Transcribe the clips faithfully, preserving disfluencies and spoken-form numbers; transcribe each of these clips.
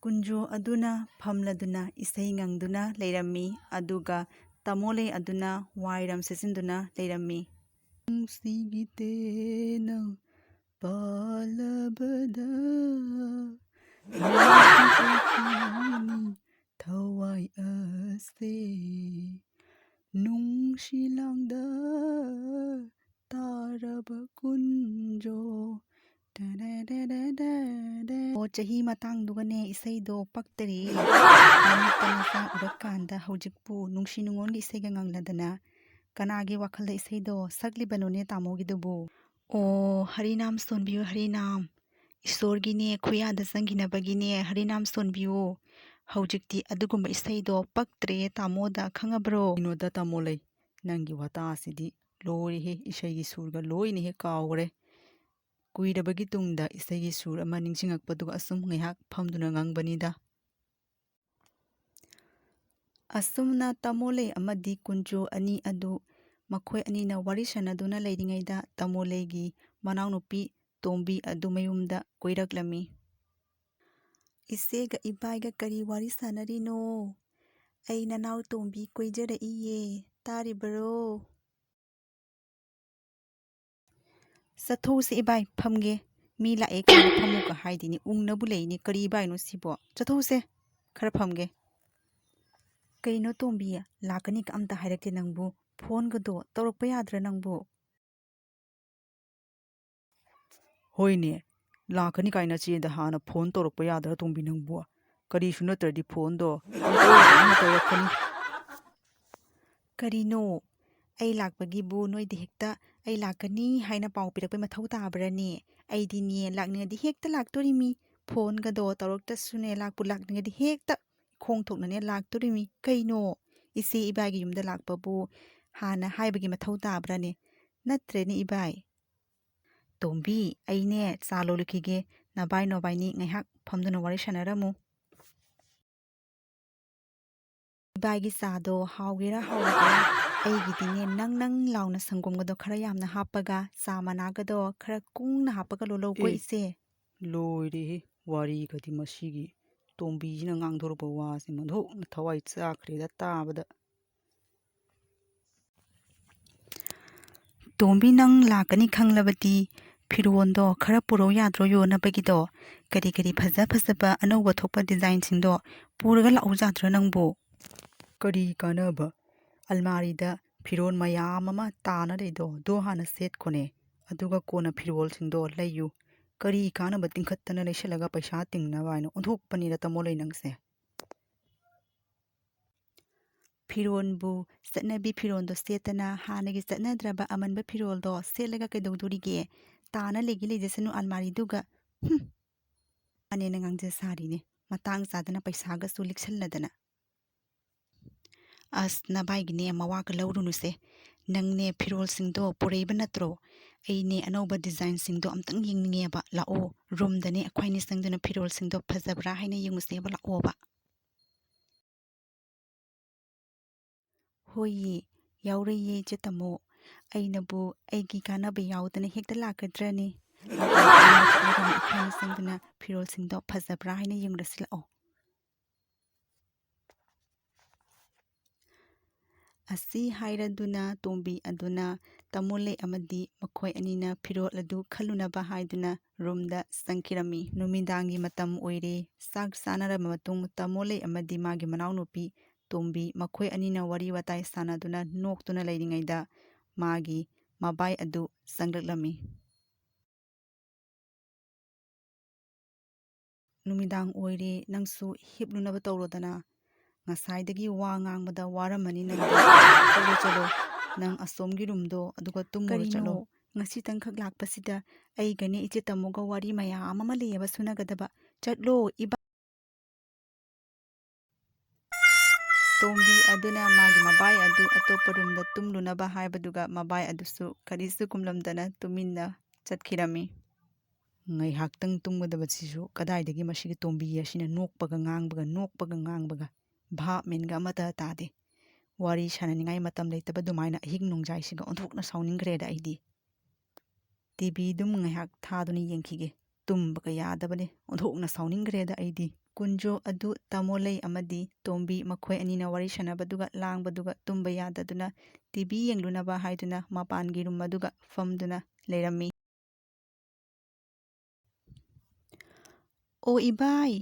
ꯀꯨꯟꯖꯣ ꯑꯗꯨꯅ ꯐꯝꯂꯗꯨꯅ ꯏꯁꯩ ꯉꯪꯗꯨꯅ ꯂꯩꯔꯝꯃꯤ, ꯑꯗꯨꯒ ꯇꯥꯃꯣꯂꯩ ꯑꯗꯨꯅ ꯋꯥꯏꯔꯝ ꯁꯤꯠꯆꯤꯟꯗꯨꯅ ꯂꯩꯔꯝꯃꯤ꯫ ꯅꯨꯡꯁꯤꯒꯤ ꯇꯦꯅꯧ ꯄꯥꯜꯂꯕꯗ ꯊꯋꯥꯏ ꯑꯁꯦ ꯅꯨꯡꯁꯤ ꯂꯥꯡꯗ ꯇꯥꯔꯕ ꯀꯨꯟꯖꯣ꯫ ꯑꯣ, ꯆꯍꯤ ꯃꯇꯥꯡꯗꯨꯒꯅꯦ ꯏꯁꯩꯗꯣ ꯄꯛꯇꯔꯦ꯫ ꯃꯃꯤꯠꯇ ꯃꯆꯥ ꯎꯔꯛꯀꯥꯟꯗ ꯍꯧꯖꯤꯛꯄꯨ ꯅꯨꯡꯁꯤ ꯅꯨꯡꯉꯣꯟꯒꯤ ꯏꯁꯩꯒ ꯉꯪꯂꯗꯅ ꯀꯅꯥꯒꯤ ꯋꯥꯈꯜꯗ ꯏꯁꯩꯗꯣ ꯁꯛꯂꯤꯕꯅꯣꯅꯦ ꯇꯥꯃꯣꯒꯤꯗꯨꯕꯨ? ꯑꯣ, ꯍꯔꯤꯅꯥꯝ ꯁꯣꯟꯕꯤꯌꯨ, ꯍꯔꯤꯅꯥꯝ꯫ ꯏꯁꯣꯔꯒꯤꯅꯦ, ꯈꯨꯌꯥꯗ ꯆꯪꯈꯤꯅꯕꯒꯤꯅꯦ, ꯍꯔꯤꯅꯥꯝ ꯁꯣꯟꯕꯤꯌꯨ꯫ ꯍꯧꯖꯤꯛꯇꯤ ꯑꯗꯨꯒꯨꯝꯕ ꯏꯁꯩꯗꯣ ꯄꯛꯇ꯭ꯔꯦ ꯇꯥꯃꯣꯗ, ꯈꯪꯉꯕ꯭ꯔꯣ? ꯀꯩꯅꯣꯗ ꯇꯥꯃꯣ ꯂꯩ, ꯅꯪꯒꯤ ꯋꯥꯇꯥꯁꯤꯗꯤ ꯂꯣꯏꯔꯦꯍꯦ, ꯏꯁꯩꯒꯤ ꯁꯨꯔꯒ ꯂꯣꯏꯅ ꯍꯦꯛ ꯀꯥꯎꯈ꯭ꯔꯦ꯫ ꯀꯨꯏꯔꯕꯒꯤ ꯇꯨꯡꯗ ꯏꯁꯩꯒꯤ ꯁꯨꯔ ꯑꯃ ꯅꯤꯡꯁꯤꯡꯉꯛꯄꯗꯨꯒ ꯑꯁꯨꯝ ꯉꯥꯏꯍꯥꯛ ꯐꯝꯗꯨꯅ ꯉꯥꯡꯕꯅꯤꯗ꯫ ꯑꯁꯨꯝꯅ ꯇꯥꯃꯣꯂꯩ ꯑꯃꯗꯤ ꯀꯨꯟꯖꯣ ꯑꯅꯤ ꯑꯗꯨ ꯃꯈꯣꯏ ꯑꯅꯤꯅ ꯋꯥꯔꯤ ꯁꯥꯟꯅꯗꯨꯅ ꯂꯩꯔꯤꯉꯩꯗ ꯇꯥꯃꯣꯂꯩꯒꯤ ꯃꯅꯥꯎꯅꯨꯄꯤ ꯇꯣꯝꯕꯤ ꯑꯗꯨ ꯃꯌꯨꯝꯗ ꯀꯣꯏꯔꯛꯂꯝꯃꯤ꯫ "ꯏꯆꯦꯒ ꯏꯕꯥꯏꯒ ꯀꯔꯤ ꯋꯥꯔꯤ ꯁꯥꯟꯅꯔꯤꯅꯣ? ꯑꯩ ꯅꯅꯥꯎ ꯇꯣꯝꯕꯤ ꯀꯣꯏꯖꯔꯛꯏꯌꯦ, ꯇꯥꯔꯤꯕꯔꯣ?" "ꯆꯠꯊꯣꯛꯎꯁꯦ ꯏꯕꯥꯏ, ꯐꯝꯒꯦ꯫ ꯃꯤ ꯂꯥꯛꯑꯦ ꯀꯥꯏꯅ ꯐꯝꯃꯨꯒ ꯍꯥꯏꯗꯤꯅꯦ, ꯎꯪꯅꯕꯨ ꯂꯩꯅꯦ꯫ ꯀꯔꯤ ꯏꯕꯥꯏꯅꯣ ꯁꯤꯕꯣ? ꯆꯠꯊꯣꯛꯎꯁꯦ, ꯈꯔ ꯐꯝꯒꯦ꯫" "ꯀꯩꯅꯣ ꯇꯣꯝꯕꯤ, ꯂꯥꯛꯀꯅꯤꯒ ꯑꯝꯇ ꯍꯥꯏꯔꯛꯇꯦ ꯅꯪꯕꯨ? ꯐꯣꯟꯒꯗꯣ ꯇꯧꯔꯛꯄ ꯌꯥꯗ꯭ꯔꯥ ꯅꯪꯕꯨ?" "ꯍꯣꯏꯅꯦ, ꯂꯥꯛꯀꯅꯤ ꯀꯥꯏꯅ ꯆꯦꯗ ꯍꯥꯟꯅ ꯐꯣꯟ ꯇꯧꯔꯛꯄ ꯌꯥꯗ꯭ꯔꯥ ꯇꯣꯝꯕꯤ ꯅꯪꯕꯨ? ꯀꯔꯤꯁꯨ ꯅꯠꯇ꯭ꯔꯗꯤ ꯐꯣꯟꯗꯣ ꯄꯪꯇꯧꯗ ꯑꯃ ꯇꯧꯔꯛꯀꯅꯤ꯫" "ꯀꯔꯤꯅꯣ? ꯑꯩ ꯂꯥꯛꯄꯒꯤꯕꯨ ꯅꯣꯏꯗ ꯍꯦꯛꯇ ꯑꯩ ꯂꯥꯛꯀꯅꯤ ꯍꯥꯏꯅ ꯄꯥꯎ ꯄꯤꯔꯛꯄꯩ ꯃꯊꯧ ꯇꯥꯕ꯭ꯔꯥꯅꯦ? ꯑꯩꯗꯤꯅꯦ, ꯂꯥꯛꯅꯤꯡꯉꯗꯤ ꯍꯦꯛꯇ ꯂꯥꯛꯇꯣꯔꯤꯃꯤ꯫ ꯐꯣꯟꯒꯗꯣ ꯇꯧꯔꯛꯇꯁꯨꯅꯦ, ꯂꯥꯛꯄꯨ ꯂꯥꯛꯅꯤꯡꯉꯗꯤ ꯍꯦꯛꯇ ꯈꯣꯡ ꯊꯣꯛꯅꯅꯦ ꯂꯥꯛꯇꯣꯔꯤꯃꯤ꯫ ꯀꯩꯅꯣ? ꯏꯆꯦ ꯏꯕꯥꯏꯒꯤ ꯌꯨꯝꯗ ꯂꯥꯛꯄꯕꯨ ꯍꯥꯟꯅ ꯍꯥꯏꯕꯒꯤ ꯃꯊꯧ ꯇꯥꯕ꯭ꯔꯥꯅꯦ? ꯅꯠꯇ꯭ꯔꯦꯅꯦ ꯏꯕꯥꯏ?" "ꯇꯣꯝꯕꯤ, ꯑꯩꯅꯦ ꯆꯥ ꯂꯣꯜꯂꯨꯈꯤꯒꯦ꯫ ꯅꯕꯥꯏ ꯅꯣꯕꯥꯏꯅꯤ ꯉꯥꯏꯍꯥꯛ ꯐꯝꯗꯨꯅ ꯋꯥꯔꯤ ꯁꯥꯟꯅꯔꯝꯃꯨ꯫" "ꯏꯕꯥꯏꯒꯤ ꯆꯥꯗꯣ ꯍꯥꯎꯒꯦꯔꯥ ꯍꯥꯎꯔꯣꯏꯒꯦꯔꯥ, ꯑꯩꯒꯤꯗꯤꯅꯦ ꯅꯪ ꯅꯪ ꯂꯥꯎꯅ ꯁꯪꯒꯣꯝꯒꯗꯣ ꯈꯔ ꯌꯥꯝꯅ ꯍꯥꯞꯄꯒ, ꯆꯥ ꯃꯅꯥꯒꯗꯣ ꯈꯔ ꯀꯨꯡꯅ ꯍꯥꯞꯄꯒ ꯂꯣꯜꯂꯧꯀꯣ ꯑꯦ, ꯏꯆꯦ꯫" "ꯂꯣꯏꯔꯦꯍꯦ, ꯋꯥꯔꯤꯒꯗꯤ ꯃꯁꯤꯒꯤ꯫ ꯇꯣꯝꯕꯤꯁꯤꯅ ꯉꯥꯡꯊꯣꯔꯛꯄ ꯋꯥꯁꯦ ꯃꯟꯊꯣꯛꯅ ꯊꯋꯥꯏ ꯆꯥꯈ꯭ꯔꯦꯗ ꯇꯥꯕꯗ꯫ "ꯇꯣꯝꯕꯤ, ꯅꯪ ꯂꯥꯛꯀꯅꯤ ꯈꯪꯂꯕꯗꯤ ꯐꯤꯔꯣꯟꯗꯣ ꯈꯔ ꯄꯨꯔꯛꯎ ꯌꯥꯗ꯭ꯔꯣ, ꯌꯣꯟꯅꯕꯒꯤꯗꯣ? ꯀꯔꯤ ꯀꯔꯤ ꯐꯖ ꯐꯖꯕ ꯑꯅꯧꯕ ꯊꯣꯛꯄ ꯗꯤꯖꯥꯏꯟꯁꯤꯡꯗꯣ ꯄꯨꯔꯒ ꯂꯥꯛꯎ ꯌꯥꯗ꯭ꯔꯣ ꯅꯪꯕꯨ?" "ꯀꯔꯤ ꯀꯥꯟꯅꯕ? ꯑꯜꯃꯥꯔꯤꯗ ꯐꯤꯔꯣꯟ ꯃꯌꯥꯝ ꯑꯃ ꯇꯥꯅ ꯂꯩꯗꯣ, ꯑꯗꯣ ꯍꯥꯟꯅ ꯁꯦꯠꯈꯣꯅꯦ꯫ ꯑꯗꯨꯒ ꯀꯣꯟꯅ ꯐꯤꯔꯣꯜꯁꯤꯡꯗꯣ ꯂꯩꯌꯨ꯫ ꯀꯔꯤ ꯀꯥꯟꯅꯕ ꯇꯤꯡꯈꯠꯇꯅ ꯂꯩꯁꯜꯂꯒ ꯄꯩꯁꯥ ꯇꯤꯡꯅꯕ ꯍꯥꯏꯅ?" ꯑꯣꯟꯊꯣꯛꯄꯅꯤꯗ ꯇꯥꯃꯣ ꯂꯩ ꯅꯪꯁꯦ꯫ "ꯐꯤꯔꯣꯟꯕꯨ ꯆꯠꯅꯕꯤ ꯐꯤꯔꯣꯟꯗꯣ ꯁꯦꯠꯇꯅ ꯍꯥꯟꯅꯒꯤ ꯆꯠꯅꯗ꯭ꯔꯕ ꯑꯃꯟꯕ ꯐꯤꯔꯣꯜꯗꯣ ꯁꯦꯠꯂꯒ ꯀꯩꯗꯧꯗꯣꯔꯤꯒꯦ? ꯇꯥꯅ ꯂꯩꯒꯦ ꯂꯩꯖꯁꯅꯨ ꯑꯜꯃꯥꯔꯤꯗꯨꯒ꯫ ꯍꯨꯝ!" ꯑꯅꯦꯅ ꯉꯥꯡꯖ ꯁꯥꯔꯤꯅꯦ, ꯃꯇꯥꯡ ꯆꯥꯗꯅ ꯄꯩꯁꯥꯒꯁꯨ ꯂꯤꯛꯁꯜꯂꯗꯅ꯫ "ꯑꯁ, ꯅꯚꯥꯏꯒꯤꯅꯦ ꯃꯋꯥꯒ ꯂꯧꯔꯨꯅꯨꯁꯦ꯫ ꯅꯪꯅꯦ ꯐꯤꯔꯣꯜꯁꯤꯡꯗꯣ ꯄꯨꯔꯛꯏꯕ ꯅꯠꯇ꯭ꯔꯣ? ꯑꯩꯅꯦ ꯑꯅꯧꯕ ꯗꯤꯖꯥꯏꯟꯁꯤꯡꯗꯣ ꯑꯝꯇꯪ ꯌꯦꯡꯅꯤꯡꯉꯦꯕ꯫ ꯂꯥꯛꯑꯣ, ꯔꯨꯝꯗꯅꯦ ꯑꯩꯈꯣꯏꯅꯤ ꯆꯪꯗꯨꯅ ꯐꯤꯔꯣꯜꯁꯤꯡꯗꯣ ꯐꯖꯕ꯭ꯔꯥ ꯍꯥꯏꯅ ꯌꯦꯡꯉꯨꯁꯦꯕ, ꯂꯥꯛꯑꯣꯕ꯫" "ꯍꯣꯏꯌꯦ, ꯌꯥꯎꯔꯩꯌꯦ ꯏꯆꯦ ꯇꯥꯃꯣ꯫ ꯑꯩꯅꯕꯨ ꯑꯩꯒꯤ ꯀꯥꯟꯅꯕ ꯌꯥꯎꯗꯅ ꯍꯦꯛꯇ ꯂꯥꯛꯀꯗ꯭ꯔꯅꯦ? ꯂꯥꯛꯑꯣ, ꯑꯩꯈꯣꯏꯅꯤ ꯆꯪꯗꯨꯅ ꯐꯤꯔꯣꯜꯁꯤꯡꯗꯣ ꯐꯖꯕ꯭ꯔꯥ ꯍꯥꯏꯅ ꯌꯦꯡꯉꯨꯔꯁꯤ, ꯂꯥꯛꯑꯣ꯫" ꯑꯁꯤ ꯍꯥꯏꯔꯗꯨꯅ ꯇꯣꯝꯕꯤ ꯑꯗꯨꯅ ꯇꯥꯃꯣ ꯂꯩ ꯑꯃꯗꯤ ꯃꯈꯣꯏ ꯑꯅꯤꯅ ꯐꯤꯔꯣꯜ ꯑꯗꯨ ꯈꯜꯂꯨꯅꯕ ꯍꯥꯏꯗꯨꯅ ꯔꯨꯝꯗ ꯆꯪꯈꯤꯔꯝꯃꯤ꯫ ꯅꯨꯃꯤꯗꯥꯡꯒꯤ ꯃꯇꯝ ꯑꯣꯏꯔꯦ꯫ ꯆꯥꯛ ꯆꯥꯅꯔꯕ ꯃꯇꯨꯡ ꯇꯥꯃꯣ ꯂꯩ ꯑꯃꯗꯤ ꯃꯥꯒꯤ ꯃꯅꯥꯎꯅꯨꯄꯤ ꯇꯣꯝꯕꯤ ꯃꯈꯣꯏ ꯑꯅꯤꯅ ꯋꯥꯔꯤ ꯋꯥꯇꯥꯏ ꯁꯥꯟꯅꯗꯨꯅ ꯅꯣꯛꯇꯨꯅ ꯂꯩꯔꯤꯉꯩꯗ ꯃꯥꯒꯤ ꯃꯕꯥꯏ ꯑꯗꯨ ꯆꯪꯂꯛꯂꯝꯃꯤ꯫ "ꯅꯨꯃꯤꯗꯥꯡ ꯑꯣꯏꯔꯦ, ꯅꯪꯁꯨ ꯍꯤꯞꯂꯨꯅꯕ ꯇꯧꯔꯣꯗꯅ꯫ ꯉꯁꯥꯏꯗꯒꯤ ꯋꯥ ꯉꯥꯡꯕꯗ ꯋꯥꯔꯝꯃꯅꯤ ꯅꯪꯗꯤ꯫ ꯆꯠꯂꯣ, ꯆꯠꯂꯣ꯫ ꯅꯪ ꯑꯁꯣꯝꯒꯤ ꯔꯨꯝꯗꯣ ꯑꯗꯨꯒ ꯇꯨꯝꯃꯨꯔꯣ, ꯀꯔꯤꯅꯣ? ꯆꯠꯂꯣ꯫ ꯉꯁꯤꯇꯪꯈꯛ ꯂꯥꯛꯄꯁꯤꯗ ꯑꯩꯒꯅꯦ ꯏꯆꯦ ꯇꯥꯃꯣꯒ ꯋꯥꯔꯤ ꯃꯌꯥꯝ ꯑꯃ ꯂꯩꯌꯦꯕ ꯁꯨꯅꯒꯗꯕ꯫ ꯆꯠꯂꯣ, ꯏꯕꯥ-" ꯇꯣꯝꯕꯤ ꯑꯗꯨꯅ ꯃꯥꯒꯤ ꯃꯕꯥꯏ ꯑꯗꯨ ꯑꯇꯣꯞꯄ ꯔꯨꯝꯗ ꯇꯨꯝꯂꯨꯅꯕ ꯍꯥꯏꯕꯗꯨꯒ ꯃꯕꯥꯏ ꯑꯗꯨꯁꯨ ꯀꯔꯤꯁꯨ ꯈꯨꯝꯂꯝꯗꯅ ꯇꯨꯃꯤꯟꯅ ꯆꯠꯈꯤꯔꯝꯃꯤ꯫ ꯉꯥꯏꯍꯥꯛꯇꯪ ꯇꯨꯝꯒꯗꯕꯁꯤꯁꯨ ꯀꯗꯥꯏꯗꯒꯤ ꯃꯁꯤꯒꯤ ꯇꯣꯝꯕꯤ ꯑꯁꯤꯅ ꯅꯣꯛꯄꯒ ꯉꯥꯡꯕꯒ, ꯅꯣꯛꯄꯒ ꯉꯥꯡꯕꯒ ꯚꯥꯞ ꯃꯦꯟꯒ ꯑꯃꯠꯇ ꯇꯥꯗꯦ꯫ ꯋꯥꯔꯤ ꯁꯥꯟꯅꯅꯤꯡꯉꯥꯏ ꯃꯇꯝ ꯂꯩꯇꯕ ꯑꯗꯨꯃꯥꯏꯅ ꯑꯍꯤꯡ ꯅꯣꯡꯖꯥꯏꯁꯤꯒ ꯑꯣꯟꯊꯣꯛꯅ ꯁꯥꯎꯅꯤꯡꯈ꯭ꯔꯦꯗ ꯑꯩꯗꯤ꯫ ꯇꯤ ꯚꯤ ꯑꯗꯨꯝ ꯉꯥꯏꯍꯥꯛ ꯊꯥꯗꯨꯅ ꯌꯦꯡꯈꯤꯒꯦ꯫ ꯇꯨꯝꯕꯒ ꯌꯥꯗꯕꯅꯦ꯫ ꯑꯣꯟꯊꯣꯛꯅ ꯁꯥꯎꯅꯤꯡꯈ꯭ꯔꯦꯗ ꯑꯩꯗꯤ꯫ ꯀꯨꯟꯖꯣ ꯑꯗꯨ ꯇꯥꯃꯣ ꯂꯩ ꯑꯃꯗꯤ ꯇꯣꯝꯕꯤ ꯃꯈꯣꯏ ꯑꯅꯤꯅ ꯋꯥꯔꯤ ꯁꯥꯟꯅꯕꯗꯨꯒ ꯂꯥꯡꯕꯗꯨꯒ ꯇꯨꯝꯕ ꯌꯥꯗꯗꯨꯅ ꯇꯤ ꯚꯤ ꯌꯦꯡꯂꯨꯅꯕ ꯍꯥꯏꯗꯨꯅ ꯃꯄꯥꯟꯒꯤ ꯔꯨꯝ ꯑꯗꯨꯒ ꯐꯝꯗꯨꯅ ꯂꯩꯔꯝꯃꯤ꯫ "ꯑꯣ ꯏꯕꯥꯏ,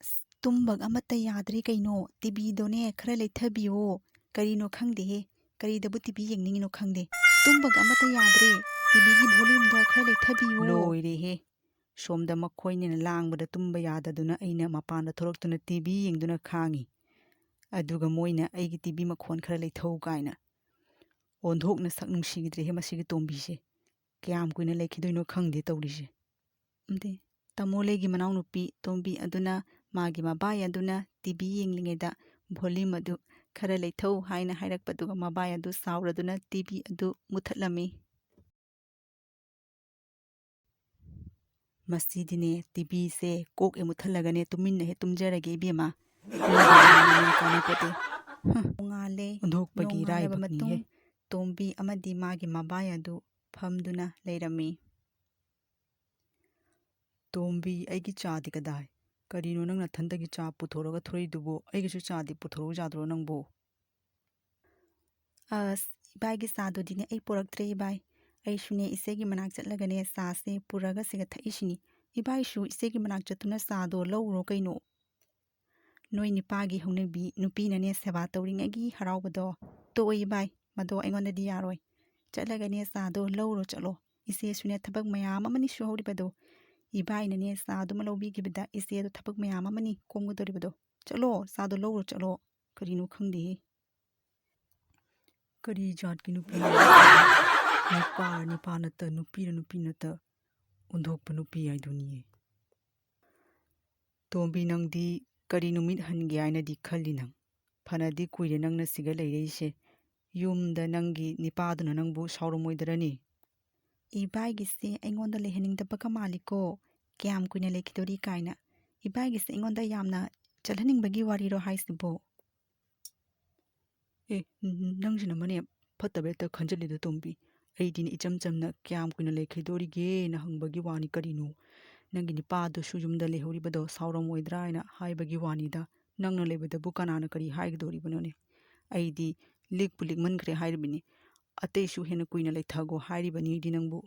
ꯑꯁ, ꯇꯨꯝꯕꯒ ꯑꯃꯠꯇ ꯌꯥꯗ꯭ꯔꯦ ꯀꯩꯅꯣ, ꯇꯤ ꯚꯤꯗꯣꯅꯦ ꯈꯔ ꯂꯩꯊꯕꯤꯌꯣ꯫ ꯀꯔꯤꯅꯣ ꯈꯪꯗꯦꯍꯦ, ꯀꯔꯤꯗꯕꯨ ꯇꯤ ꯚꯤ ꯌꯦꯡꯅꯤꯡꯉꯤꯅꯣ ꯈꯪꯗꯦ꯫ ꯇꯨꯝꯕꯒ ꯑꯃꯠꯇ ꯌꯥꯗ꯭ꯔꯦ, ꯇꯤ ꯚꯤꯒꯤ ꯚꯣꯂ꯭ꯌꯨꯝꯗꯣ ꯈꯔ ꯂꯩꯊꯕꯤꯌꯣ꯫" ꯂꯣꯏꯔꯦꯍꯦ, ꯁꯣꯝꯗ ꯃꯈꯣꯏꯅꯤꯅ ꯂꯥꯡꯕꯗ ꯇꯨꯝꯕ ꯌꯥꯗꯗꯨꯅ ꯑꯩꯅ ꯃꯄꯥꯟꯗ ꯊꯣꯛꯂꯛꯇꯨꯅ ꯇꯤ ꯚꯤ ꯌꯦꯡꯗꯨꯅ ꯈꯥꯡꯉꯤ꯫ ꯑꯗꯨꯒ ꯃꯣꯏꯅ ꯑꯩꯒꯤ ꯇꯤ ꯚꯤ ꯃꯈꯣꯟ ꯈꯔ ꯂꯩꯊꯧ ꯀꯥꯏꯅ꯫ ꯑꯣꯟꯊꯣꯛꯅ ꯁꯛ ꯅꯨꯡꯁꯤꯈꯤꯗ꯭ꯔꯦꯍꯦ ꯃꯁꯤꯒꯤ ꯇꯣꯝꯕꯤꯁꯦ꯫ ꯀꯌꯥꯝ ꯀꯨꯏꯅ ꯂꯩꯈꯤꯗꯣꯏꯅꯣ ꯈꯪꯗꯦ ꯇꯧꯔꯤꯁꯦ꯫ ꯑꯗꯩ ꯇꯥꯃꯣ ꯂꯩꯒꯤ ꯃꯅꯥꯎꯅꯨꯄꯤ ꯇꯣꯝꯕꯤ ꯑꯗꯨꯅ ꯃꯥꯒꯤ ꯃꯕꯥꯏ ꯑꯗꯨꯅ ꯇꯤ ꯚꯤ ꯌꯦꯡꯂꯤꯉꯩꯗ ꯚꯣꯂ꯭ꯌꯨꯝ ꯑꯗꯨ ꯈꯔ ꯂꯩꯊꯧ ꯍꯥꯏꯅ ꯍꯥꯏꯔꯛꯄꯗꯨꯒ ꯃꯕꯥꯏ ꯑꯗꯨ ꯁꯥꯎꯔꯗꯨꯅ ꯇꯤ ꯚꯤ ꯑꯗꯨ ꯃꯨꯊꯠꯂꯝꯃꯤ꯫ "ꯃꯁꯤꯗꯤꯅꯦ ꯇꯤ ꯚꯤꯁꯦ ꯀꯣꯛ ꯍꯦꯛ ꯃꯨꯠꯊꯠꯂꯒꯅꯦ ꯇꯨꯃꯤꯟꯅ ꯍꯦꯛ ꯇꯨꯝꯖꯔꯒꯦ ꯏꯕꯦꯝꯃ꯫ ꯀꯥꯟꯅꯄꯣꯠꯇꯦ꯫ ꯍꯨꯝ꯫ ꯅꯣꯡꯉꯥꯜꯂꯦ꯫ ꯑꯣꯟꯊꯣꯛꯄꯒꯤ ꯅꯣꯡꯉꯥꯜꯂꯕ ꯏꯔꯥꯏꯕꯛꯅꯤꯍꯦ꯫ ꯃꯇꯨꯡ ꯇꯣꯝꯕꯤ ꯑꯃꯗꯤ ꯃꯥꯒꯤ ꯃꯕꯥꯏ ꯑꯗꯨ ꯐꯝꯗꯨꯅ ꯂꯩꯔꯝꯃꯤ꯫ "ꯇꯣꯝꯕꯤ, ꯑꯩꯒꯤ ꯆꯥꯗꯤ ꯀꯗꯥꯏ? ꯀꯔꯤꯅꯣ ꯅꯪ ꯅꯊꯟꯇꯒꯤ ꯆꯥ ꯄꯨꯊꯣꯔꯒ ꯊꯣꯔꯛꯏꯗꯨꯕꯨ? ꯑꯩꯒꯤꯁꯨ ꯆꯥꯗꯤ ꯄꯨꯊꯣꯔꯛꯎ ꯌꯥꯗ꯭ꯔꯣ ꯅꯪꯕꯨ?" "ꯑꯁ, ꯏꯕꯥꯏꯒꯤ ꯆꯥꯗꯨꯗꯤꯅꯦ ꯑꯩ ꯄꯨꯔꯛꯇ꯭ꯔꯦ ꯏꯕꯥꯏ꯫ ꯑꯩꯁꯨꯅꯦ ꯏꯆꯦꯒꯤ ꯃꯅꯥꯛ ꯆꯠꯂꯒꯅꯦ ꯆꯥꯁꯦ ꯄꯨꯔꯒ ꯁꯤꯒ ꯊꯛꯏꯁꯤꯅꯤ꯫ ꯏꯕꯥꯏꯁꯨ ꯏꯆꯦꯒꯤ ꯃꯅꯥꯛ ꯆꯠꯇꯨꯅ ꯆꯥꯗꯣ ꯂꯧꯔꯨꯔꯣ ꯀꯩꯅꯣ꯫" ꯅꯣꯏ ꯅꯤꯄꯥꯒꯤ ꯍꯧꯅꯕꯤ ꯅꯨꯄꯤꯅꯅꯦ ꯁꯦꯕꯥ ꯇꯧꯔꯤꯉꯩꯒꯤ ꯍꯔꯥꯎꯕꯗꯣ꯫ "ꯇꯣꯛꯑꯣ ꯏꯕꯥꯏ, ꯃꯗꯣ ꯑꯩꯉꯣꯟꯗꯗꯤ ꯌꯥꯔꯣꯏ꯫ ꯆꯠꯂꯒꯅꯦ ꯆꯥꯗꯣ ꯂꯧꯔꯨꯔꯣ ꯆꯠꯂꯣ꯫ ꯏꯆꯦꯁꯨꯅꯦ ꯊꯕꯛ ꯃꯌꯥꯝ ꯑꯃꯅꯤ ꯁꯨꯍꯧꯔꯤꯕꯗꯣ꯫ ꯏꯕꯥꯏꯅꯅꯦ ꯆꯥꯗꯨꯃ ꯂꯧꯕꯤꯈꯤꯕꯗ ꯏꯆꯦꯗꯣ ꯊꯕꯛ ꯃꯌꯥꯝ ꯑꯃꯅꯤ ꯀꯣꯝꯒꯗꯧꯔꯤꯕꯗꯣ꯫ ꯆꯠꯂꯣ, ꯆꯥꯗꯣ ꯂꯧꯔꯨꯔꯣ ꯆꯠꯂꯣ꯫ ꯀꯔꯤꯅꯣ ꯈꯪꯗꯦꯍꯦ꯫ ꯀꯔꯤ ꯖꯥꯠꯀꯤ ꯅꯨꯄꯤꯅꯣ? ꯅꯨꯄꯥ ꯅꯨꯄꯥ ꯅꯠꯇ, ꯅꯨꯄꯤꯔ ꯅꯨꯄꯤ ꯅꯠꯇ, ꯑꯣꯟꯊꯣꯛꯄ ꯅꯨꯄꯤ ꯍꯥꯏꯗꯨꯅꯤꯌꯦ꯫" "ꯇꯣꯝꯕꯤ, ꯅꯪꯗꯤ ꯀꯔꯤ ꯅꯨꯃꯤꯠ ꯍꯟꯒꯦ ꯍꯥꯏꯅꯗꯤ ꯈꯜꯂꯤ ꯅꯪ? ꯐꯅꯗꯤ ꯀꯨꯏꯔꯦ ꯅꯪꯅ ꯁꯤꯒ ꯂꯩꯔꯛꯏꯁꯦ꯫ ꯌꯨꯝꯗ ꯅꯪꯒꯤ ꯅꯤꯄꯥꯗꯨꯅ ꯅꯪꯕꯨ ꯁꯥꯎꯔꯝꯃꯣꯏꯗꯔꯅꯤ?" "ꯏꯕꯥꯏꯒꯤꯁꯦ ꯑꯩꯉꯣꯟꯗ ꯂꯩꯍꯟꯅꯤꯡꯗꯕꯒ ꯃꯥꯜꯂꯤꯀꯣ, ꯀꯌꯥꯝ ꯀꯨꯏꯅ ꯂꯩꯈꯤꯗꯣꯔꯤ ꯀꯥꯏꯅ꯫ ꯏꯕꯥꯏꯒꯤꯁꯦ ꯑꯩꯉꯣꯟꯗ ꯌꯥꯝꯅ ꯆꯠꯍꯟꯅꯤꯡꯕꯒꯤ ꯋꯥꯔꯤꯔꯣ ꯍꯥꯏꯁꯤꯕꯣ?" "ꯑꯦ, ꯅꯪꯁꯤꯅ ꯑꯃꯅꯦ ꯐꯠꯇꯕ ꯍꯦꯛꯇ ꯈꯟꯖꯤꯜꯂꯤꯗ ꯇꯣꯝꯕꯤ꯫ ꯑꯩꯗꯤꯅꯦ ꯏꯆꯝ ꯆꯝꯅ ꯀꯌꯥꯝ ꯀꯨꯏꯅ ꯂꯩꯈꯤꯗꯣꯔꯤꯒꯦꯅ ꯍꯪꯕꯒꯤ ꯋꯥꯅꯤ ꯀꯔꯤꯅꯣ꯫ "ꯅꯪꯒꯤ ꯅꯨꯄꯥꯗꯨꯁꯨ ꯌꯨꯝꯗ ꯂꯩꯍꯧꯔꯤꯕꯗꯣ ꯁꯥꯎꯔꯝꯃꯣꯏꯗ꯭ꯔꯥ ꯍꯥꯏꯅ ꯍꯥꯏꯕꯒꯤ ꯋꯥꯅꯤꯗ꯫ ꯅꯪꯅ ꯂꯩꯕꯗꯕꯨ ꯀꯅꯥꯅ ꯀꯔꯤ ꯍꯥꯏꯒꯗꯧꯔꯤꯕꯅꯣꯅꯦ? ꯑꯩꯗꯤ ꯂꯤꯛꯄꯨ ꯂꯤꯛꯃꯟꯈ꯭ꯔꯦ ꯍꯥꯏꯔꯤꯕꯅꯤ꯫ ꯑꯇꯩꯁꯨ ꯍꯦꯟꯅ ꯀꯨꯏꯅ ꯂꯩꯊꯒꯣ ꯍꯥꯏꯔꯤꯕꯅꯤꯗꯤ ꯅꯪꯕꯨ꯫"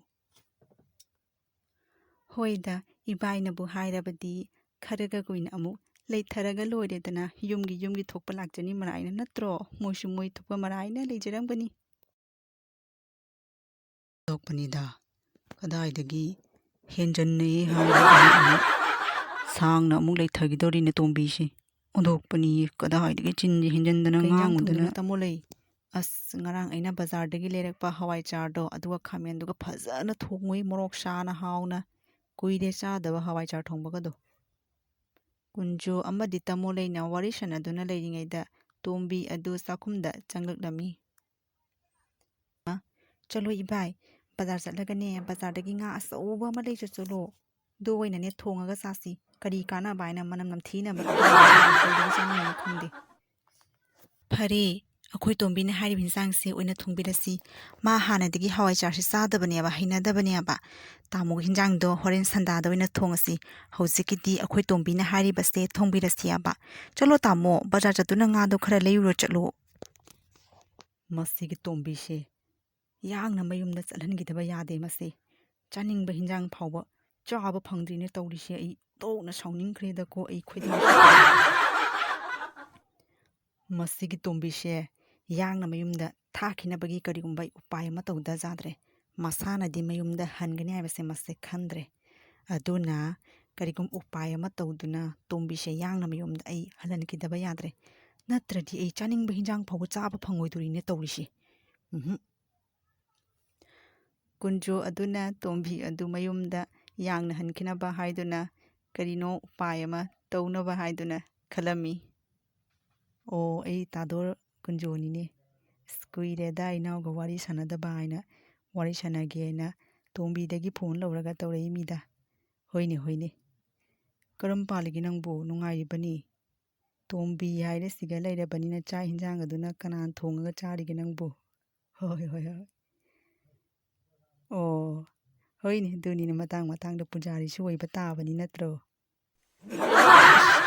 "ꯍꯣꯏꯗ, ꯏꯕꯥꯏꯅꯕꯨ ꯍꯥꯏꯔꯕꯗꯤ ꯈꯔꯒ ꯀꯨꯏꯅ ꯑꯃꯨꯛ ꯂꯩꯊꯔꯒ ꯂꯣꯏꯔꯦꯗꯅ, ꯌꯨꯝꯒꯤ ꯌꯨꯝꯒꯤ ꯊꯣꯛꯄ ꯂꯥꯛꯆꯅꯤ ꯃꯔꯥꯏꯅ ꯅꯠꯇ꯭ꯔꯣ? ꯃꯣꯏꯁꯨ ꯃꯣꯏ ꯊꯣꯛꯄ ꯃꯔꯥꯏꯅ ꯂꯩꯖꯔꯝꯒꯅꯤ꯫" ꯊꯣꯛꯄꯅꯤꯗ꯫ ꯀꯗꯥꯏꯗꯒꯤ ꯍꯦꯟꯖꯟꯅꯩ ꯍꯥꯏꯔꯒ ꯑꯃꯨꯛ ꯁꯥꯡꯅ ꯑꯃꯨꯛ ꯂꯩꯊꯈꯤꯗꯧꯔꯤꯅꯦ ꯇꯣꯝꯕꯤꯁꯤ꯫ ꯑꯣꯟꯊꯣꯛꯄꯅꯤ, ꯀꯗꯥꯏꯗꯒꯤ ꯆꯤꯟꯁꯤ ꯍꯦꯟꯖꯟꯗꯅ ꯀꯩ ꯏꯟꯖꯥꯡ ꯉꯥꯡꯉꯨꯗꯅ꯫ ꯊꯣꯡꯗꯣꯏꯅꯣ ꯇꯥꯃꯣ ꯂꯩ? ꯑꯁ, ꯉꯔꯥꯡ ꯑꯩꯅ ꯕꯖꯥꯔꯗꯒꯤ ꯂꯩꯔꯛꯄ ꯍꯋꯥꯏ ꯆꯥꯔꯗꯣ, ꯑꯗꯨꯒ ꯈꯥꯃꯦꯟꯗꯨꯒ ꯐꯖꯅ ꯊꯣꯡꯉꯨꯏ, ꯃꯣꯔꯣꯛ ꯁꯥꯅ ꯍꯥꯎꯅ꯫ ꯀꯨꯏꯔꯦ ꯆꯥꯗꯕ ꯍꯋꯥꯏ ꯆꯥꯔ ꯊꯣꯡꯕꯒꯗꯣ꯫ ꯀꯨꯟꯖꯨ ꯑꯃꯗꯤ ꯇꯥꯃꯣ ꯂꯩꯅ ꯋꯥꯔꯤ ꯁꯥꯟꯅꯗꯨꯅ ꯂꯩꯔꯤꯉꯩꯗ ꯇꯣꯝꯕꯤ ꯑꯗꯨ ꯆꯥꯛꯈꯨꯝꯗ ꯆꯪꯂꯛꯂꯝꯃꯤ꯫ "ꯆꯠꯂꯣ ꯏꯕꯥꯏ, ꯕꯖꯥꯔ ꯆꯠꯂꯒꯅꯦ, ꯕꯖꯥꯔꯗꯒꯤ ꯉꯥ ꯑꯆꯧꯕ ꯑꯃ ꯂꯩ ꯆꯠ ꯆꯠꯂꯣ꯫ ꯑꯗꯨ ꯑꯣꯏꯅꯅꯦ ꯊꯣꯡꯉꯒ ꯆꯥꯁꯤ꯫ ꯀꯔꯤ ꯀꯥꯟꯅꯕ ꯍꯥꯏꯅ ꯃꯅꯝ ꯅꯝꯊꯤꯅꯕ ꯀꯩꯗꯧꯕꯒꯤ ꯆꯥꯅꯤꯡꯉꯤꯅꯣ ꯈꯪꯗꯦ꯫" "ꯐꯔꯦ, ꯑꯩꯈꯣꯏ ꯇꯣꯝꯕꯤꯅ ꯍꯥꯏꯔꯤꯕ ꯍꯤꯟꯖꯥꯡꯁꯦ ꯑꯣꯏꯅ ꯊꯣꯡꯕꯤꯔꯁꯤ꯫ ꯃꯥ ꯍꯥꯟꯅꯗꯒꯤ ꯍꯋꯥꯏ ꯆꯥꯔꯁꯤ ꯆꯥꯗꯕꯅꯦꯕ, ꯍꯩꯅꯗꯕꯅꯦꯕ꯫ ꯇꯥꯃꯣꯒꯤ ꯍꯤꯟꯖꯥꯡꯗꯣ ꯍꯣꯔꯦꯟ ꯁꯟꯗꯥꯗ ꯑꯣꯏꯅ ꯊꯣꯡꯉꯁꯤ꯫ ꯍꯧꯖꯤꯛꯀꯤꯗꯤ ꯑꯩꯈꯣꯏ ꯇꯣꯝꯕꯤꯅ ꯍꯥꯏꯔꯤꯕꯁꯦ ꯊꯣꯡꯕꯤꯔꯁꯤꯑꯕ꯫ ꯆꯠꯂꯣ ꯇꯥꯃꯣ, ꯕꯖꯥꯔ ꯆꯠꯇꯨꯅ ꯉꯥꯗꯣ ꯈꯔ ꯂꯩꯔꯨꯔꯣ ꯆꯠꯂꯣ꯫" ꯃꯁꯤꯒꯤ ꯇꯣꯝꯕꯤꯁꯦ ꯌꯥꯡꯅ ꯃꯌꯨꯝꯗ ꯆꯠꯍꯟꯈꯤꯗꯕ ꯌꯥꯗꯦ꯫ ꯃꯁꯤ ꯆꯥꯅꯤꯡꯕ ꯍꯤꯟꯖꯥꯡ ꯐꯥꯎꯕ ꯆꯥꯕ ꯐꯪꯗ꯭ꯔꯤꯅꯦ ꯇꯧꯔꯤꯁꯦ꯫ ꯑꯩ ꯇꯣꯛꯅ ꯁꯥꯎꯅꯤꯡꯈ꯭ꯔꯦꯗꯀꯣ, ꯑꯩ ꯈꯣꯏꯗꯧ꯫ ꯃꯁꯤꯒꯤ ꯇꯣꯝꯕꯤꯁꯦ ꯌꯥꯡꯅ ꯃꯌꯨꯝꯗ ꯊꯥꯈꯤꯅꯕꯒꯤ ꯀꯔꯤꯒꯨꯝꯕ ꯎꯄꯥꯏ ꯑꯃ ꯇꯧꯗ ꯌꯥꯗ꯭ꯔꯦ꯫ ꯃꯁꯥꯅꯗꯤ ꯃꯌꯨꯝꯗ ꯍꯟꯒꯅꯤ ꯍꯥꯏꯕꯁꯦ ꯃꯁꯦ ꯈꯟꯗ꯭ꯔꯦ꯫ ꯑꯗꯨꯅ ꯀꯔꯤꯒꯨꯝꯕ ꯎꯄꯥꯏ ꯑꯃ ꯇꯧꯗꯨꯅ ꯇꯣꯝꯕꯤꯁꯦ ꯌꯥꯡꯅ ꯃꯌꯨꯝꯗ ꯑꯩ ꯍꯜꯍꯟꯈꯤꯗꯕ ꯌꯥꯗ꯭ꯔꯦ꯫ ꯅꯠꯇ꯭ꯔꯗꯤ ꯑꯩ ꯆꯥꯅꯤꯡꯕ ꯍꯤꯟꯖꯥꯡ ꯐꯥꯎꯕ ꯆꯥꯕ ꯐꯪꯉꯣꯏꯗꯣꯔꯤꯅꯦ ꯇꯧꯔꯤꯁꯦ꯫ ꯎꯝꯍꯨꯝ꯫ ꯀꯨꯟꯖꯣ ꯑꯗꯨꯅ ꯇꯣꯝꯕꯤ ꯑꯗꯨ ꯃꯌꯨꯝꯗ ꯌꯥꯡꯅ ꯍꯟꯈꯤꯅꯕ ꯍꯥꯏꯗꯨꯅ ꯀꯔꯤꯅꯣ ꯎꯄꯥꯏ ꯑꯃ ꯇꯧꯅꯕ ꯍꯥꯏꯗꯨꯅ ꯈꯜꯂꯝꯃꯤ꯫ "ꯑꯣ, ꯑꯩ ꯇꯥꯗꯣ ꯀꯨꯟꯖꯣꯅꯤꯅꯦ꯫ ꯑꯁ, ꯀꯨꯏꯔꯦꯗ ꯏꯅꯥꯎꯒ ꯋꯥꯔꯤ ꯁꯥꯟꯅꯗꯕ" ꯍꯥꯏꯅ ꯋꯥꯔꯤ ꯁꯥꯟꯅꯒꯦꯅ ꯇꯣꯝꯕꯤꯗꯒꯤ ꯐꯣꯟ ꯂꯧꯔꯒ ꯇꯧꯔꯛꯏꯃꯤꯗ꯫ "ꯍꯣꯏꯅꯦ, ꯍꯣꯏꯅꯦ꯫ ꯀꯔꯝ ꯄꯥꯜꯂꯤꯒꯦ ꯅꯪꯕꯨ? ꯅꯨꯡꯉꯥꯏꯔꯤꯕꯅꯤ?" "ꯇꯣꯝꯕꯤ ꯍꯥꯏꯔꯦ, ꯁꯤꯒ ꯂꯩꯔꯕꯅꯤꯅ ꯆꯥꯛ ꯍꯤꯟꯖꯥꯡ ꯑꯗꯨꯅ ꯀꯅꯥꯅ ꯊꯣꯡꯉꯒ ꯆꯥꯔꯤꯒꯦ ꯅꯪꯕꯨ?" "ꯍꯣꯏ, ꯍꯣꯏ, ꯍꯣꯏ꯫ ꯑꯣ, ꯍꯣꯏꯅꯦ, ꯑꯗꯨꯅꯤꯅꯦ, ꯃꯇꯥꯡ ꯃꯇꯥꯡꯗ ꯄꯨꯖꯥꯔꯤꯁꯨ ꯑꯣꯏꯕ ꯇꯥꯕꯅꯤ ꯅꯠꯇ꯭ꯔꯣ?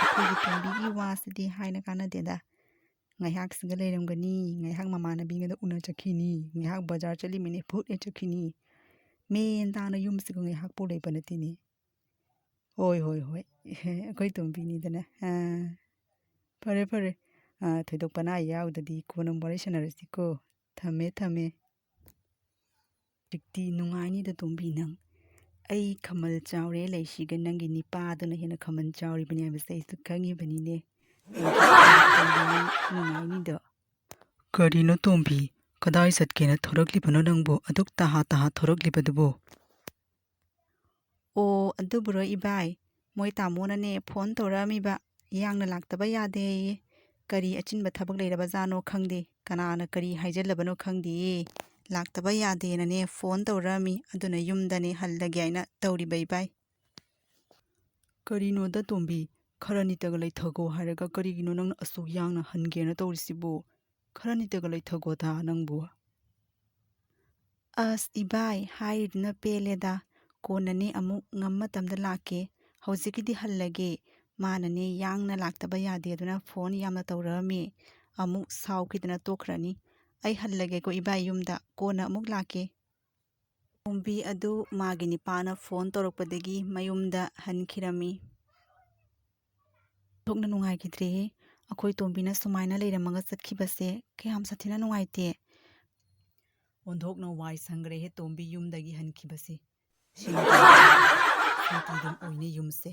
ꯑꯩꯈꯣꯏꯒꯤ ꯇꯣꯝꯕꯤꯒꯤ ꯋꯥꯁꯤꯗꯤ ꯍꯥꯏꯅ ꯀꯥꯟꯅꯗꯦꯗ꯫ ꯉꯥꯏꯍꯥꯛꯁꯤꯒ ꯂꯩꯔꯝꯒꯅꯤ, ꯉꯥꯏꯍꯥꯛ ꯃꯃꯥꯟꯅꯕꯤꯒꯗ ꯎꯅ ꯆꯠꯈꯤꯅꯤ, ꯉꯥꯏꯍꯥꯛ ꯕꯖꯥꯔ ꯆꯠꯂꯤꯃꯤꯅꯦ ꯐꯨꯠ ꯍꯦꯛ ꯆꯠꯈꯤꯅꯤ꯫ ꯃꯦꯟ ꯇꯥꯅ ꯌꯨꯝꯁꯤꯒ ꯉꯥꯏꯍꯥꯛ ꯄꯣꯛ ꯂꯩꯕ ꯅꯠꯇꯦꯅꯦ꯫ ꯍꯣꯏ, ꯍꯣꯏ, ꯍꯣꯏ꯫ ꯑꯩꯈꯣꯏ ꯇꯣꯝꯕꯤꯅꯤꯗꯅ꯫ ꯑꯥ, ꯐꯔꯦ, ꯐꯔꯦ꯫ ꯑꯥ, ꯊꯣꯏꯗꯣꯛꯄ ꯑꯅꯥ ꯑꯌꯦꯛ ꯌꯥꯎꯗꯗꯤ ꯀꯣꯟꯅ ꯑꯃꯨꯛ ꯋꯥꯔꯤ ꯁꯥꯟꯅꯔꯁꯤꯀꯣ꯫ ꯊꯝꯃꯦ, ꯊꯝꯃꯦ꯫ ꯍꯧꯖꯤꯛꯇꯤ ꯅꯨꯡꯉꯥꯏꯅꯤꯗ ꯇꯣꯝꯕꯤ ꯅꯪ꯫ ꯑꯩ ꯈꯃꯜ ꯆꯥꯎꯔꯦ ꯂꯩꯁꯤꯒ ꯅꯪꯒꯤ ꯅꯤꯄꯥꯗꯨꯅ ꯍꯦꯟꯅ ꯈꯃꯜ ꯆꯥꯎꯔꯤꯕꯅꯤ ꯍꯥꯏꯕꯁꯦ ꯑꯩꯁꯨ ꯈꯪꯉꯤꯕꯅꯤꯅꯦ꯫ ꯅꯨꯡꯉꯥꯏꯅꯤꯗ꯫ ꯀꯔꯤꯅꯣ ꯇꯣꯝꯕꯤ? ꯀꯗꯥꯏ ꯆꯠꯀꯦꯅ ꯊꯣꯔꯛꯂꯤꯕꯅꯣ ꯅꯪꯕꯨ ꯑꯗꯨꯛ ꯇꯍꯥ ꯇꯍꯥ ꯊꯣꯔꯛꯂꯤꯕꯗꯨꯕꯨ? ꯑꯣ, ꯑꯗꯨꯕꯨꯔꯣ ꯏꯕꯥꯏ? ꯃꯣꯏ ꯇꯥꯃꯣꯅꯅꯦ ꯐꯣꯟ ꯇꯧꯔꯛꯑꯝꯃꯤꯕ꯫ ꯌꯥꯡꯅ ꯂꯥꯛꯇꯕ ꯌꯥꯗꯦꯌꯦ꯫ ꯀꯔꯤ ꯑꯆꯤꯟꯕ ꯊꯕꯛ ꯂꯩꯔꯕꯖꯥꯠꯅꯣ ꯈꯪꯗꯦ꯫ ꯀꯅꯥꯅ ꯀꯔꯤ ꯍꯥꯏꯖꯜꯂꯕꯅꯣ ꯈꯪꯗꯦꯌꯦ꯫ ꯂꯥꯛꯇꯕ ꯌꯥꯗꯦꯅꯅꯦ ꯐꯣꯟ ꯇꯧꯔꯛꯑꯝꯃꯤ꯫ ꯑꯗꯨꯅ ꯌꯨꯝꯗꯅꯦ ꯍꯜꯂꯒꯦ ꯍꯥꯏꯅ ꯇꯧꯔꯤꯕ ꯏꯕꯥꯏ꯫ ꯀꯔꯤꯅꯣꯗ ꯇꯣꯝꯕꯤ? ꯈꯔ ꯅꯤꯇꯒ ꯂꯩꯊꯒꯣ ꯍꯥꯏꯔꯒ ꯀꯔꯤꯒꯤꯅꯣ ꯅꯪꯅ ꯑꯁꯨꯛ ꯌꯥꯡꯅ ꯍꯟꯒꯦꯅ ꯇꯧꯔꯤꯁꯤꯕꯨ? ꯈꯔ ꯅꯤꯇꯒ ꯂꯩꯊꯒꯣꯗ ꯅꯪꯕꯨ꯫ ꯑꯁ ꯏꯕꯥꯏ, ꯍꯥꯏꯔꯤꯗꯨꯅ ꯄꯦꯜꯂꯦꯗ꯫ ꯀꯣꯟꯅꯅꯦ ꯑꯃꯨꯛ ꯉꯝ ꯃꯇꯝꯗ ꯂꯥꯛꯀꯦ꯫ ꯍꯧꯖꯤꯛꯀꯤꯗꯤ ꯍꯜꯂꯒꯦ꯫ ꯃꯥꯅꯅꯦ ꯌꯥꯡꯅ ꯂꯥꯛꯇꯕ ꯌꯥꯗꯦ ꯑꯗꯨꯅ ꯐꯣꯟ ꯌꯥꯝꯅ ꯇꯧꯔꯛꯑꯝꯃꯤ꯫ ꯑꯃꯨꯛ ꯁꯥꯎꯈꯤꯗꯅ ꯇꯣꯛꯈ꯭ꯔꯅꯤ꯫ ꯑꯩ ꯍꯜꯂꯒꯦꯀꯣ ꯏꯕꯥꯏ ꯌꯨꯝꯗ꯫ ꯀꯣꯟꯅ ꯑꯃꯨꯛ ꯂꯥꯛꯀꯦ꯫ ꯇꯣꯝꯕꯤ ꯑꯗꯨ ꯃꯥꯒꯤ ꯅꯤꯄꯥꯅ ꯐꯣꯟ ꯇꯧꯔꯛꯄꯗꯒꯤ ꯃꯌꯨꯝꯗ ꯍꯟꯈꯤꯔꯝꯃꯤ꯫ ꯊꯣꯛꯅ ꯅꯨꯡꯉꯥꯏꯈꯤꯗ꯭ꯔꯦꯍꯦ꯫ ꯑꯩꯈꯣꯏ ꯇꯣꯝꯕꯤꯅ ꯁꯨꯃꯥꯏꯅ ꯂꯩꯔꯝꯃꯒ ꯆꯠꯈꯤꯕꯁꯦ ꯀꯌꯥꯝ ꯁꯥꯊꯤꯅ ꯅꯨꯡꯉꯥꯏꯇꯦ꯫ ꯑꯣꯟꯊꯣꯛꯅ ꯋꯥꯏ ꯁꯪꯈ꯭ꯔꯦꯍꯦ ꯇꯣꯝꯕꯤ ꯌꯨꯝꯗꯒꯤ ꯍꯟꯈꯤꯕꯁꯦ꯫ ꯁꯤꯅ ꯁꯥꯟꯇꯤꯗꯨꯝ ꯑꯣꯏꯅꯦ ꯌꯨꯝꯁꯦ꯫